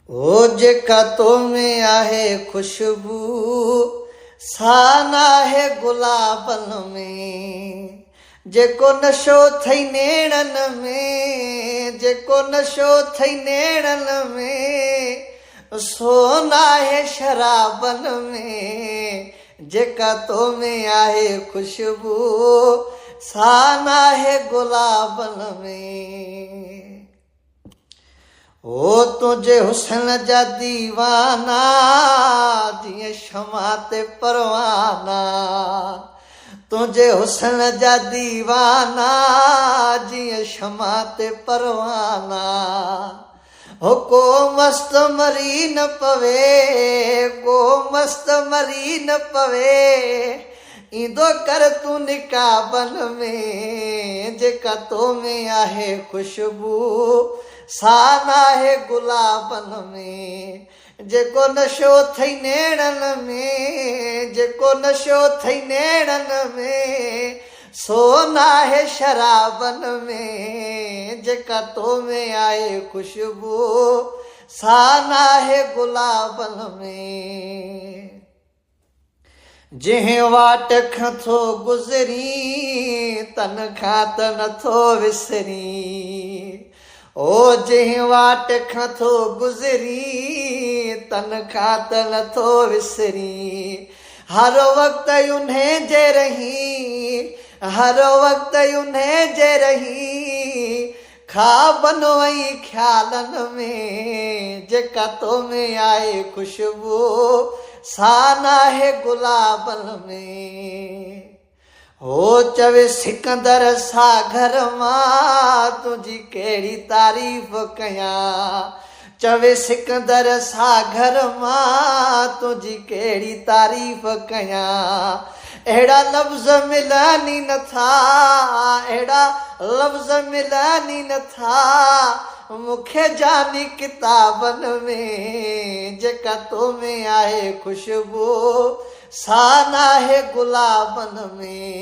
او جيڪا تو ۾ آهي خوشبو، سا ناهي گلابن ۾. جيڪو نشو ٿئي نيڻن ۾، جيڪو نشو ٿئي نيڻن ۾، سو ناهي شرابن ۾. جيڪا تو ۾ آهي خوشبو، سا ناهي گلابن ۾. او تنهنجي حسن جا ديوانا، جيئن شمع تي پروانا. تنهنجي حسن جا ديوانا، جيئن شمع تي پروانا. هو ڪو مست مري نه پوي، ڪو مست مري نه پوي. ايندو ڪر تون نقابن ۾، جيڪا تو ۾ آهي خوشبو، سا ناهي گلابن ۾. جيڪو نشو ٿئي نيڻن ۾، جيڪو نشو ٿئي نيڻن ۾، سو ناهي شرابن ۾. جيڪا تو ۾ آهي خوشبو، سا ناهي گلابن ۾. جنهن واٽ کان ٿو گذرين، تن کان ته نٿو وسرين. او جنهن واٽ کان ٿو گذرين، تن کان ته نٿو وسرين. هر وقت انهي جي رهين، هر وقت انهي جي رهين. خوابن ۽ خيالن ۾ جيڪا تو ۾ آهي خوشبو، سا ناهي گلابن ۾. هو چوي سڪندر ساگر مان تنهنجي ڪهڙي تعريف ڪيان. چوي سڪندر ساگر مان تنهنجي ڪهڙي تعريف ڪيان. اهڙا لفظ ملن ئي نٿا، اهڙا لفظ ملن ئي نٿا مون کي جاني ڪتابن ۾، جيڪا تو ۾ آهي خوشبو، سا ناهي گلابن ۾.